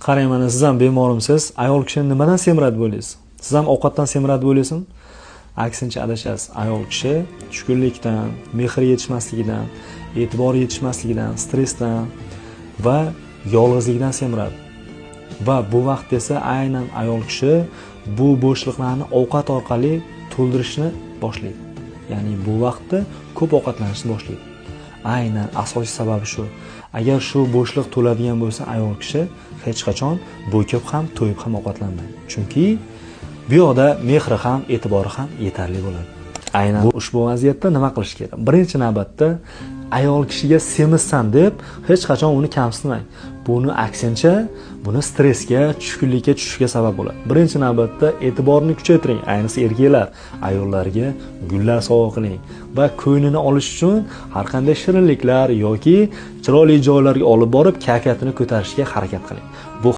Qarang, mana siz ham bemormisiz? Ayol kishi nimadan semiradi deb o'ylaysiz? Siz ham ovqatdan semiradi deb o'ylaysizmi? Aksincha, adashasiz. Ayol kishi tushkunlikdan, mehr yetishmasligidan, e'tibor yetishmasligidan, stressdan va yolg'izlikdan semiradi. Va bu vaqt esa aynan ayol kishi bu bo'shliqlarni ovqat orqali to'ldirishni boshlaydi. Ya'ni bu vaqtda ko'p ovqatlanishni boshlaydi. Aynan asosiy sababi shu. Agar shu bo'shliq to'ladigan bo'lsa, ayol kishi hech qachon bo'kib ham, to'yib ham ovqatlanmaydi. Chunki bu yoqda mehri ham, e'tibori ham yetarli bo'ladi. Aynan ushbu vaziyatda nima qilish kerak? Birinchi navbatda ayol kishiga semizsan deb hech qachon uni kamsitmang. Buni aksincha, buni stressga, tushkunlikka tushishiga sabab bo'ladi. Birinchi navbatda e'tiborni kuchaytiring. Ayniqsa erkaklar ayollarga gullar sovg'a qiling va ko'nglini olish uchun har qanday shirinliklar yoki chiroyli joylarga olib borib, kayfiyatini ko'tarishga harakat qiling. Bu